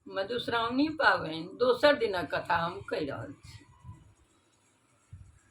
मधुश्रावणी पाबनि दोसर दिनक कथा हम कहि रहल छी।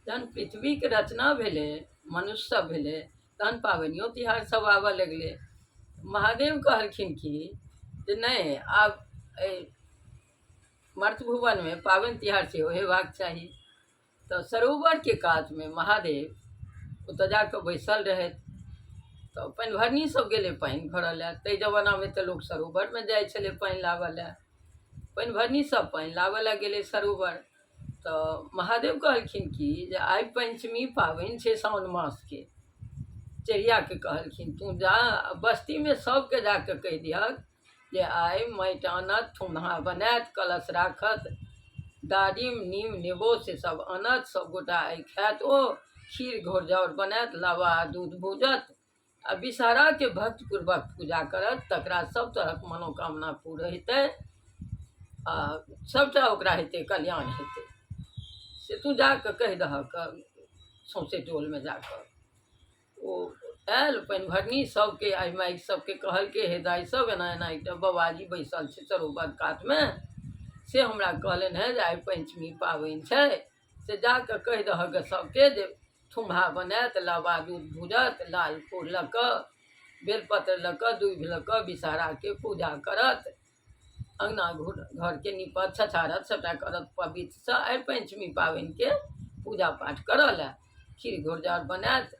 जहन पृथ्वीके रचना भेलै, मनुष्य सब भेलै, तहन पाबनिओ तिहार सब आबऽ लगलै। महादेव कहलखिन कि जे नहि, आब एहि मर्त्य भुवनमे पाबनि तिहार सेहो हेबाक चाही। तऽ सरोवरके कातमे महादेव ओतऽ जा कऽ बैसल रहथि। तऽ पानिभरनी सब गेलै पानि भरऽ लए। ताहि जमानामे तऽ लोक सरोवरमे जाइ छलै पानि लाबऽ लए। पानिभरनी सब पानि लाबऽ लए गेलै सरोवर। तऽ महादेव कहलखिन कि जे आइ पञ्चमी पाबनि छै साओन मासके। चेरियाके कहलखिन, तू जा बस्तीमे सबके जा कऽ कहि दिहक जे आइ माटि आनत, थुम्हा बनायत, कलश राखत, दारिम नीम नेबो से सब आनत, सब गोटा आइ खायत, ओ खीर घोरजाउर बनायत, लावा आ दूध भूजत आ विषहराके भक्तिपूर्वक पूजा करत, तकरा सब तरहक मनोकामना पूर हेतै आ सबटा ओकरा हेतै, कल्याण हेतै। से तू जा कऽ कहि दहक सौँसे टोलमे जा कऽ। ओ आयल पानिभरनी सभके आइ माइ सभके कहलकै, हे दाइ सब, एना एना एकटा बबाजी बैसल छै सरोवर कातमे, से हमरा कहलनि हेँ जे आइ पञ्चमी पाबनि छै, से जा कऽ कहि दहक सभके जे थुम्हा बनायत, लाबा दूध भूजत, लाल फूल लऽ कऽ, बेलपत्र लऽ कऽ, दूभि लऽ कऽ विषहराके पूजा करत, अङ्गना घरके नीपत छछारत, सभटा करत पवित्रसँ। आइ पञ्चमी पाबनिके पूजा पाठ करऽ लए खीर घोरजाउर बनायत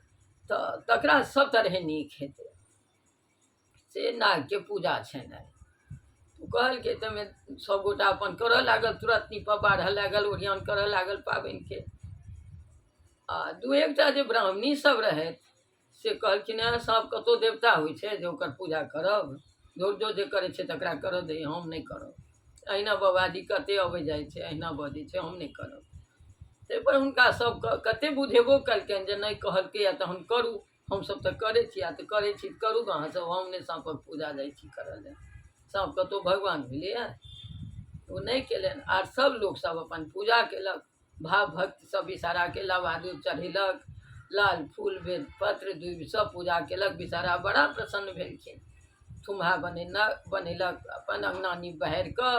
तऽ तकरा सभ तरहे नीक हेतै। से नागके पूजा छनि आइ। ओ कहलकै, ताहिमे सभगोटा अपन करऽ लागल, तुरन्त नीपऽ बाढ़ऽ लागल, ओरियान करऽ लागल पाबनिके। आ दू एकटा जे ब्राह्मणी सब रहथि से कहलखिन हेँ, साँप कतहु देवता होइ छै जे ओकर पूजा करब? धुर जो, जे करै छै तकरा करऽ दही, हम नहि करब। अहिना बबाजी कतेक अबै जाइ छै, अहिना बजै छै, हम नहि करब। ताहिपर हुनका सभके कतेक बुझेबो केलकनि जे नहि, कहलकैए तहन करू, हमसभ तऽ करै छी आ तऽ करै छी, तऽ करू अहाँसभ, हम नहि साँपक पूजा जाइ छी करऽ लए। साँप कतहु भगवान भेलैए? ओ नहि केलनि। आर सभ लोकसभ अपन पूजा केलक भाव भक्तिसँ, विषहराके लाबा दूध चढ़ेलक, लाल फूल बेलपत्र दूभि सब पूजा केलक। विषहरा बड़ा प्रसन्न भेलखिन। थुम्हा बनेलक, अपन अङ्गना नीप बहारि कऽ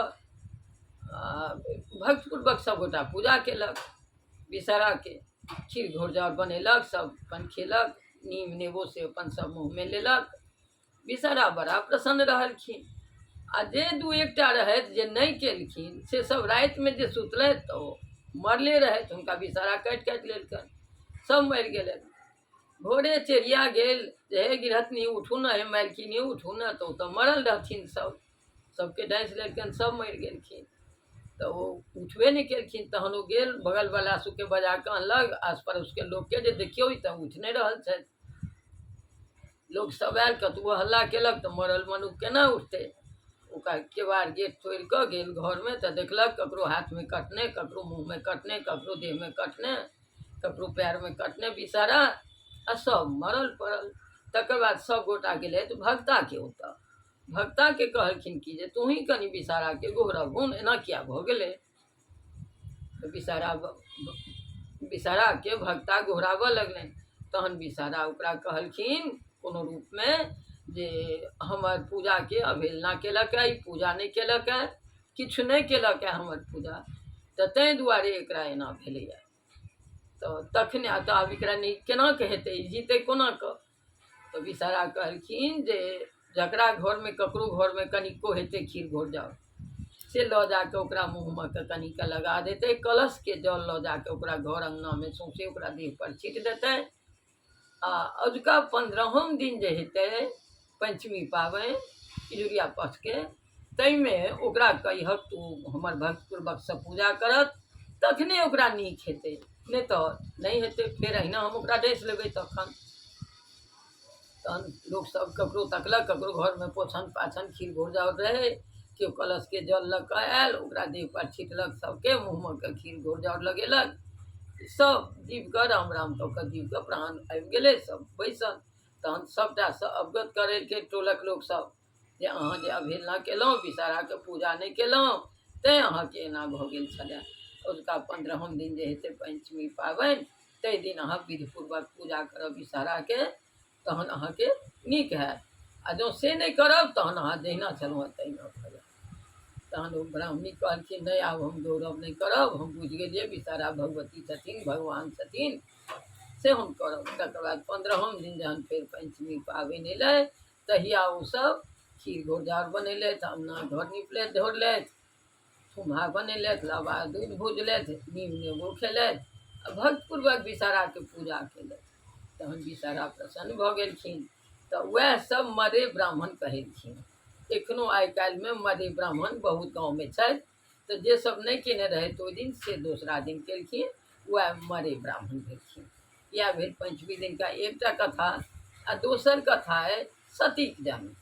भक्तिपूर्वक सभगोटा पूजा केलक विषहराके। खीर घोरजाउर बनेलक, सब अपन खेलक, नीम नेबो से अपन सब मुँहमे लेलक। विषहरा बड़ा प्रसन्न रहलखिन। आ जे दू एकटा रहथि जे नहि केलखिन, से सब रातिमे जे सुतलथि तऽ ओ मरले रहथि, हुनका विषहरा काटि काटि लेलकनि, सब मरि गेलनि। भोरे चेरिया गेल जे हे गिरहतनी उठू ने, हे मालकिनी उठू ने, तऽ ओ तऽ मरल रहथिन सब, सबके डसि लेलकनि, सब मरि गेलखिन। तऽ ओ उठबे नहि केलखिन। तहन ओ गेल बगलवला सबके बजा कऽ अनलक, आस पड़ोसके लोकके, जे देखियौ ई तऽ उठि नहि रहल छथि। लोकसभ आयल, कतबो हल्ला केलक तऽ मरल मनुख केना उठतै? ओकरा केबाड़ गेट तोड़ि कऽ गेल घरमे तऽ देखलक ककरो हाथमे कटने, ककरो मुँहमे कटने, ककरो देहमे कटने, ककरो पएरमे कटने विषहरा, आ सभ मरल पड़ल। तकर बाद सभ गोटा गेलै तऽ भगताके ओतऽ। भगताके कहलखिन कि जे तोँही कनि विषहराके गोहरबहुन, एना किया भऽ गेलै? तऽ विषहराके भगता गोहराबऽ लगलनि। तहन विषहरा ओकरा कहलखिन कोनो रूपमे जे हमर पूजाके अवहेलना केलक ई पूजा नहि केलक हँ, किछु नहि केलक हँ हमर पूजा, तऽ ताहि दुआरे एकरा एना भेलैए। तऽ तखने तऽ आब एकरा नीक केना कऽ हेतै, ई जीतै कोना कऽ? तऽ विषहरा कहलखिन जे जकरा घरमे ककरो घरमे कनिको हेतै खीर घोरजाउर, से लऽ जा कऽ ओकरा मुँहमे कऽ कनिके लगा देतै, कलशके जल लऽ जा कऽ ओकरा घर अङ्गनामे सौँसे ओकरा देहपर छीट देतै। आ अजुका 15म दिन जे हेतै पञ्चमी पाबनि इजुरिया पक्षके, ताहिमे ओकरा कहिहक तू हमर भक्तिपूर्वकसँ पूजा करत, तखने ओकरा नीक हेतै, नहि तऽ नहि हेतै, फेर अहिना हम ओकरा डसि लेबै तखन। तहन लोकसभ ककरो तकलक, ककरो घरमे पोछन पाछन खीर घोरजाउर रहै, केओ कलशके जल लऽ कऽ आयल, ओकरा देहपर छिटलक, सभके मुँहमे कऽ खीर घोरजाउर लगेलक, सभ जीव कऽ राम राम कऽ कऽ जीव कऽ प्राण आबि गेलै, सभ बैसल। तहन सभटासँ अवगत करेलकै टोलक लोकसभ जे अहाँ जे अवहेलना केलहुँ, विषहराके पूजा नहि केलहुँ, तैँ अहाँके एना भऽ गेल छलए। अजुका 15म दिन जे हेतै पञ्चमी पाबनि, ताहि दिन अहाँ विधिपूर्वक पूजा करब विषहराके, तहन अहाँके नीक हैत, आ जँ से नहि करब तहन अहाँ जहिना छलहुँ हेँ तहिना भऽ जायत। तहन ओ ब्राह्मणी कहलखिन नहि, आब हम दौड़ब नहि करब, हम बुझि गेलियै विषहरा भगवती छथिन, भगवान छथिन, से हम करब। तकर बाद 15म दिन जहन फेर पञ्चमी पाबनि एलै तहिया ओसभ खीर घोरजाउर बनेलथि, अङ्गना घर निपलथि धोरलथि, थुम्हा बनेलथि, लाबा दूध भुजलथि, नीम नेबो खेलथि आ भक्तिपूर्वक विषहराके पूजा केलथि। तहन विषहरा प्रसन्न भऽ गेलखिन। तऽ उएह सब मरे ब्राह्मण कहेलखिन। एखनो आइ काल्हिमे मरे ब्राह्मण बहुत गाँवमे छथि, तऽ जे सब नहि केने रहथि ओहि दिन से दोसरा दिन केलखिन, उएह मरे ब्राह्मण भेलखिन। इएह भेल पञ्चमी दिनका एकटा कथा। आ दोसर कथा अइ सतीक जन्म।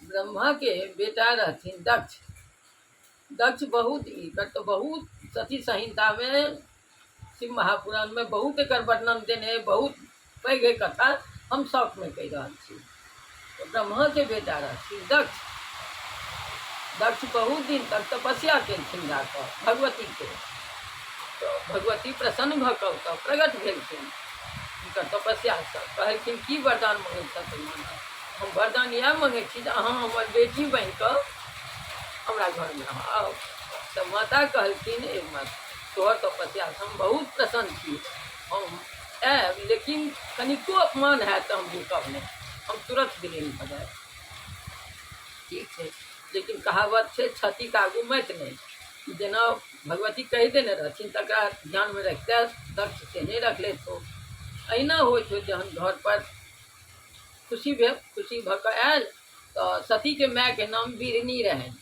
ब्रह्माके बेटा रहथिन दक्ष। दक्ष बहुत एकर तऽ बहुत सती संहितामे शिव महापुराणमे बहुत एकर वर्णन देने अइ, बहुत पैघ अइ कथा, हम शॉर्टमे कहि रहल छी। तऽ ब्रह्माके बेटा रहथिन दक्ष। दक्ष बहुत दिन तक तपस्या केलखिन जाकऽ भगवतीके। तऽ भगवती प्रसन्न भऽ कऽ ओतऽ प्रकट भेलखिन हुनकर तपस्यासँ। कहलखिन की वरदान मङ्गै छह से माँगह। हम वरदान इएह मङ्गै छी जे अहाँ हमर बेटी बनि कऽ हमरा घरमे अहाँ आउ। तऽ माता कहलखिन ए तोहर तपस्यासँ हम बहुत प्रसन्न छी, हम आयब, लेकिन कनिको अपमान हैत तऽ हम रुकब नहि, हम तुरन्त विलीन भऽ जायब। ठीक छै, लेकिन कहावत छै क्षतिके आगू मति नहि। जेना भगवती कहि देने रहथिन तकरा ध्यानमे रखिते दक्ष से नहि रखलथि ओ। एहिना होइत होइत जहन घरपर खुशी भेल, खुशी भऽ कऽ आयल तऽ सतीके मायके नाम बिरनी रहनि।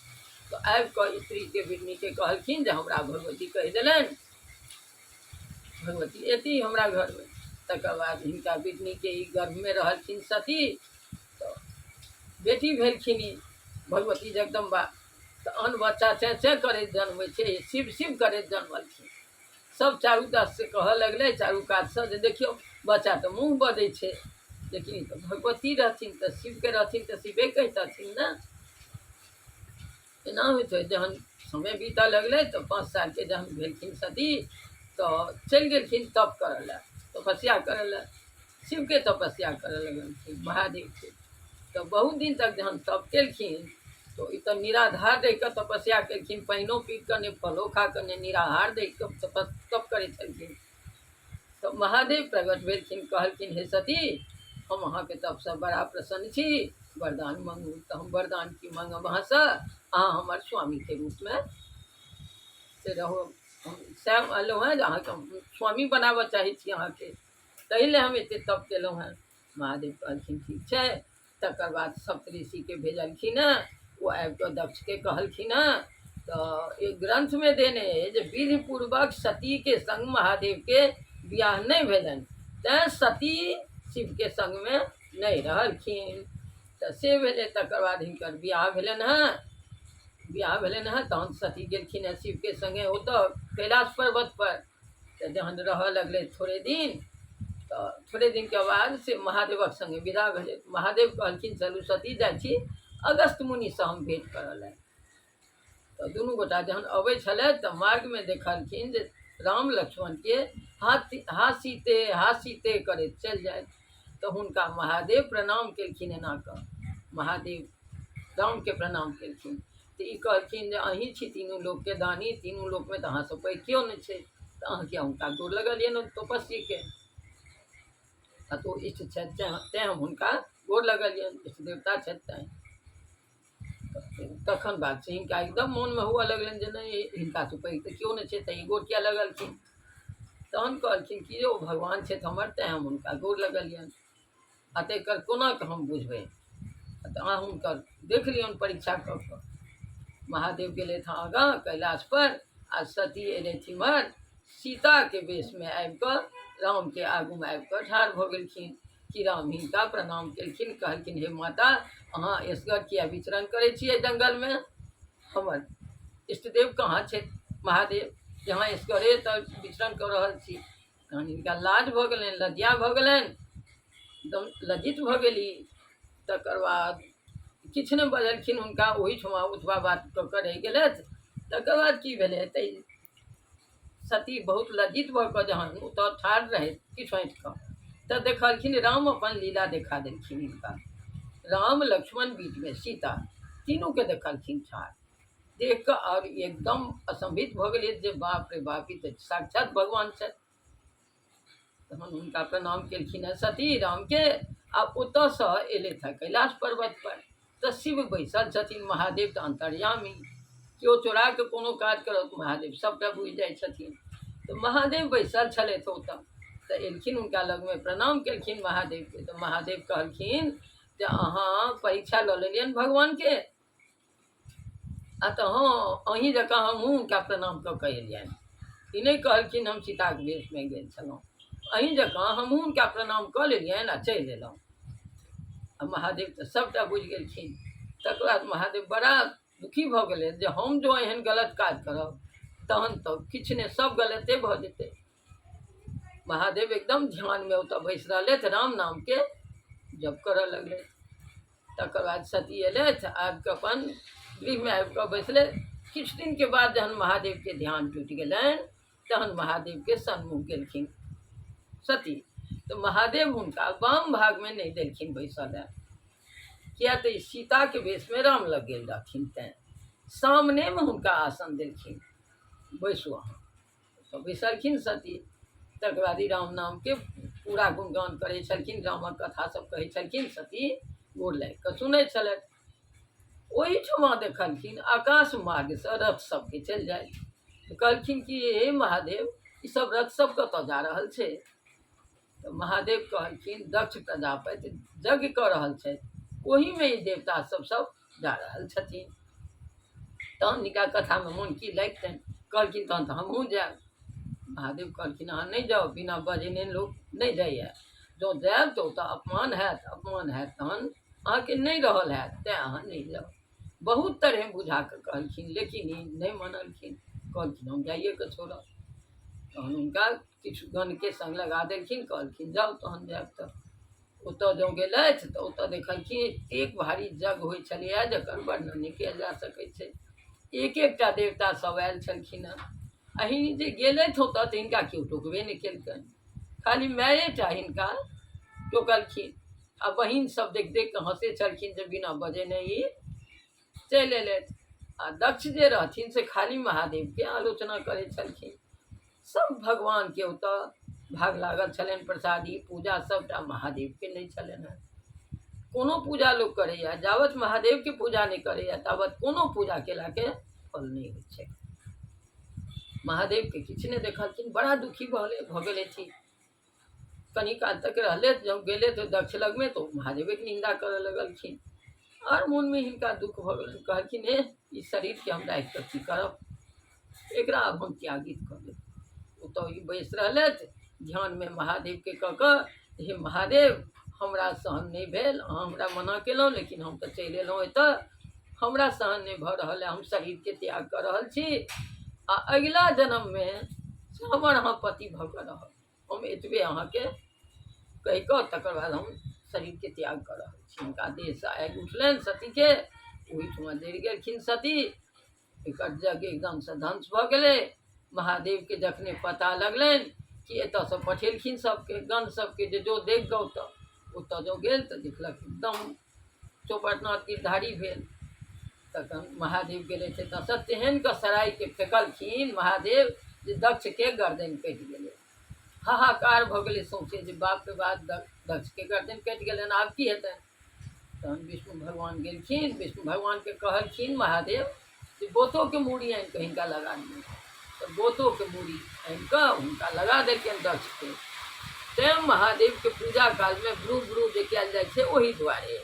तऽ आबि कऽ स्त्रीके बिरनीके कहलखिन जे हमरा भगवती कहि देलनि, भगवती एती हमरा घरमे। तकर बाद हिनका बिरनीके ई गर्भमे रहलखिन सती, तऽ बेटी भेलखिन ई भगवती जगदम्बा। तऽ आन बच्चा चें चें करैत जन्मै छै, शिव शिव करैत जन्मलखिन। सब चारू कातसँ कहऽ लगलै, चारू कातसँ जे देखियौ बच्चा तऽ मुँह बजै छै, लेकिन ई तऽ भगवती रहथिन तऽ शिवके रहथिन तऽ शिवे कहितथिन ने। एना होइत होइत जहन समय बीतऽ लगलै तऽ 5 सालके जहन भेलखिन सती तऽ चलि गेलखिन तप करऽ लए, तपस्या करऽ लए, शिवके तपस्या करऽ लगलखिन महादेवके। तऽ बहुत दिन तक जहन तप केलखिन तऽ ई तऽ निराधार रहि कऽ तपस्या केलखिन, पानिओ पी कऽ नहि, फलो खा कऽ नहि, निराहार रहि कऽ तप करै छलखिन। तऽ महादेव प्रकट भेलखिन, कहलखिन हे सती, हम अहाँके तपसँ बड़ा प्रसन्न छी, वरदान मांगू। तऽ हम वरदान की मांगब अहाँसँ, अहाँ हमर स्वामीके रूपमे से रहू, हम सएह एलहुँ हेँ जे अहाँके स्वामी बनाबऽ चाहै छी अहाँके, ताहि लए हम एते तप केलहुँ हेँ। महादेव कहलखिन ठीक छै। तकर बाद सप्तऋषिके भेजलखिन हेँ, ओ आबि कऽ दक्षके कहलखिन हेँ। तऽ एक ग्रन्थमे देने अइ जे विधिपूर्वक सतीके सङ्ग महादेवके बियाह नहि भेलनि, तैँ सती शिवके सङ्गमे नहि रहलखिन। तऽ से भेलै। तकर बाद हिनकर बियाह भेलनि हेँ। बियाह भेलनि हेँ तहन सती गेलखिन हेँ शिवके सङ्गे ओतऽ कैलाश पर्वतपर। तऽ जहन रहऽ लगलै थोड़े दिन, तऽ थोड़े दिनके बाद से महादेवक सङ्गे विदा भेलै। महादेव कहलखिन चलू सती जाइ छी अगस्त मुनिसँ हम भेँट करऽ लए। तऽ दुनू गोटा जहन अबै छलथि तऽ मार्गमे देखलखिन जे राम लक्ष्मणके हाथी हासीते हासीते करैत चलि जाइत। तऽ हुनका महादेव प्रणाम केलखिन एना कऽ, महादेव रामके प्रणाम केलखिन। तऽ ई कहलखिन जे अहीँ छी तीनू लोकके दानी, तीनू लोकमे तऽ अहाँसँ पैघ केओ नहि छै, तऽ अहाँ किया हुनका गोर लगलियनि तपस्वीके? आ तऽ ओ इष्ट छथि तैँ हम हुनका गोर लगलियनि, इष्ट देवता छथि तैँ। तखन बात छै हिनका एकदम मोनमे हुअ लगलनि जे नहि हिनकासँ पैघ तऽ केओ नहि छै, तऽ ई गोर किया लगलखिन? तहन कहलखिन कि जे ओ भगवान छथि हमर, तैँ हम हुनका गोर लगलियनि। आ तऽ एकर कोना कऽ हम बुझबै? तऽ अहाँ हुनकर देख लियौन परीक्षा कऽ कऽ। महादेव गेलथि हँ आगाँ कैलाशपर आ सती एलथि इम्हर सीताके वेशमे आबि कऽ रामके आगूमे आबि कऽ ठाढ़ भऽ गेलखिन। कि राम हिनका प्रणाम केलखिन, कहलखिन हे माता, अहाँ एसगर किया विचरण करै छियै जङ्गलमे? हमर इष्टदेव कहाँ छथि महादेव, जे अहाँ एसगरे तऽ विचरण कऽ रहल छी? तहन हिनका लाज भऽ गेलनि, लज्जा भऽ गेलनि, एकदम लज्जित भऽ गेली। तकर बाद किछु नहि बजलखिन हुनका, ओहिठुमा ओतबा बात कऽ कऽ रहि गेलथि। तकर बाद की भेलै तऽ सती बहुत लज्जित भऽ कऽ जहन ओतऽ ठाढ़ रहथि किछु हटि कऽ, तऽ देखलखिन राम अपन लीला देखा देलखिन हिनका। राम लक्ष्मण बीचमे सीता, तीनूके देखलखिन ठाढ़ देख कऽ आओर एकदम असम्भित भऽ गेलै जे बाप रे बाप, ई तऽ साक्षात भगवान छथि। तहन हुनका प्रणाम केलखिन हँ सती रामके। आ ओतऽसँ एलथि हँ कैलाश पर्वत पर, तऽ शिव बैसल छथिन, महादेव तऽ अन्तर्यामी, केओ चोरा कऽ कोनो काज करत महादेव सभटा बुझि जाइ छथिन। तऽ महादेव बैसल छलथि ओतऽ, तऽ एलखिन हुनका लगमे, प्रणाम केलखिन महादेवके। तऽ महादेव कहलखिन जे अहाँ परीक्षा लऽ लेलियनि भगवानके, आ तऽ हँ अहीं जकाँ हमहूँ हुनका प्रणाम कऽ कऽ एलियनि। ई नहि कहलखिन हम सीताके वेशमे गेल छलहुँ, अहीं जकाँ हमहूँ हुनका प्रणाम कऽ लेलियनि आ चलि एलहुँ। आ महादेव तऽ सभटा बुझि गेलखिन। तकर बाद महादेव बड़ा दुखी भऽ गेलै जे हम जँ एहन गलत काज करब तहन तऽ किछु नहि, सभ गलते भऽ जेतै। महादेव एकदम ध्यानमे ओतऽ बैस रहलथि, राम नामके जप करऽ लगलथि। तकर बाद सती एलथि, आबि कऽ अपन गृहमे आबि कऽ बैसलै। किछु दिनके बाद जहन महादेवके ध्यान टूटि गेलनि तहन महादेवके सन्मुख गेलखिन सती। तऽ महादेव हुनका वाम भागमे नहि देलखिन बैसऽ लए, किया तऽ ई सीताके वेशमे राम लग गेल रहथिन, तैँ सामनेमे हुनका आसन देलखिन, बैसू अहाँ। तऽ बैसलखिन सती। तकर बाद ई राम नामके पूरा गुणगान करै छलखिन, रामक कथा सब कहै छलखिन, सती गोर लागि कऽ सुनै छलथि। ओहिठमा देखलखिन आकाश मार्गसँ रथ सबके चलि जाइ। तऽ कहलखिन कि हे महादेव, ई सब रथ सब कतऽ जा रहल छै? तऽ महादेव कहलखिन दक्ष प्रजापति यज्ञ कऽ रहल छथि, ओहिमे ई देवता सब सब जा रहल छथिन। तहन हिनका कथामे मोन की लागितनि, कहलखिन तहन तऽ हमहूँ जायब। महादेव कहलखिन अहाँ नहि जाउ, बिना बजेने लोक नहि जाइए, जँ जायब तऽ ओतऽ अपमान हैत, अपमान हैत तहन अहाँके नहि रहल हैत, तेँ अहाँ नहि जाउ। बहुत तरहे बुझा कऽ कहलखिन, लेकिन ई नहि मानलखिन, कहलखिन हम जाइएके छोड़ब। तहन हुनका किछु गणके सङ्ग लगा देलखिन, कहलखिन जाउ तहन जायब। तऽ ओतऽ जँ गेलथि तऽ ओतऽ देखलखिन एतेक भारी यज्ञ होइ छलैए जकर वर्णन नहि कयल जा सकै छै। एक एकटा देवता सब आयल छलखिन हेँ। अही जे गेलथि ओतऽ तऽ हिनका केओ टोकबे नहि केलकनि, खाली मायेटा हिनका टोकलखिन आ बहिन सब देख देख कऽ हँसै छलखिन जे बिना बजेने ई चलि एलथि। आ दक्ष जे रहथिन से खाली महादेवके आलोचना करै छलखिन। सब भगवानके ओतऽ भाग लागल छलनि, प्रसादी पूजा सबटा, महादेवके नहि छलनि हेँ। कोनो पूजा लोक करैए, जाबत महादेवके पूजा नहि करैए ताबत कोनो पूजा केलाके फल नहि होइ छै। महादेवके किछु नहि देखलखिन, बड़ा दुखी भऽ गेलथि। कनी काल तक रहले, जब गेले तऽ दक्ष लगमे तऽ महादेवेके निन्दा करऽ लगलखिन आओर मोनमे हिनका दुःख भऽ गेलनि। कहलखिन हे ई शरीरके हम राखि कऽ की करब, एकरा आब हम त्यागित कऽ देब। ओतऽ ई बैस रहलथि ध्यानमे महादेवके कऽ कऽ, हे महादेव हमरा सहन नहि भेल, अहाँ हमरा मना केलहुँ लेकिन हम तऽ चलि एलहुँ एतऽ, हमरा सहन नहि भऽ रहल अइ, हम शरीरके त्याग कऽ रहल छी आ अगिला जन्ममे से हमर अहाँ पति भऽ कऽ रहब, हम एतबे अहाँके कहि कऽ तकर बाद हम शरीरके त्याग कऽ रहल छी। हुनका देहसँ आगि उठलनि सतीके, ओहिठमा जरि गेलखिन सती। एकर यज्ञ एकदमसँ ध्वंस भऽ गेलै। महादेवके जखने पता लगलनि कि एतऽसँ पठेलखिन सबके गण सबके जे जो देख गौ, तऽ ओतऽ जँ गेल तऽ देखलक एकदम चौपटनाथ गिरधारी भेल। तखन महादेव गेलै एतऽसँ तेहन कऽ सरायके फेकलखिन महादेव जे दक्षके गर्दनि कटि गेलै। हाहाकार भऽ गेलै सौँसे जे बाप रे बाप, दक्षके गर्दनि कटि गेलनि, आब की हेतनि? तहन विष्णु भगवान गेलखिन, विष्णु भगवानके कहलखिन महादेव जे बोतोके मूड़ी आनि कऽ हिनका लगा दियौ। तऽ बोतोके मूड़ी आनि कऽ हुनका लगा देलकनि दक्षके। तैँ महादेवके पूजा कालमे ब्रू ब्रू जे कयल जाइ छै ओहि दुआरे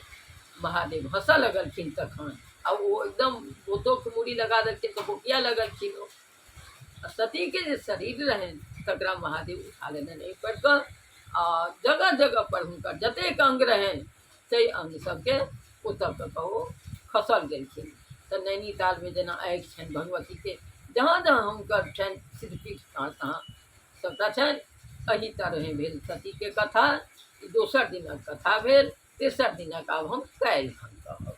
महादेव हँसऽ लगलखिन तखन, आ ओ एकदम बोतोके मूड़ी लगा देलखिन तऽ बोकिया लगलखिन ओ। आ सतीके जे शरीर रहनि तकरा महादेव उठा लेलनि एहि पर कऽ, आ जगह जगह पर हुनकर जतेक अङ्ग रहनि ताहि अङ्ग सबके ओतऽ कऽ कऽ ओ खसल गेलखिन। तऽ नैनीतालमे जेना आँखि छनि भगवतीके, जहाँ जहाँ हुनकर छनि सिद्धपीठ तहाँ तहाँ सबटा छनि। एहि तरहे भेल सतीके कथा। ई दोसर दिनक कथा भेल। तेसर दिनक आब हम काल्हि खन कहब।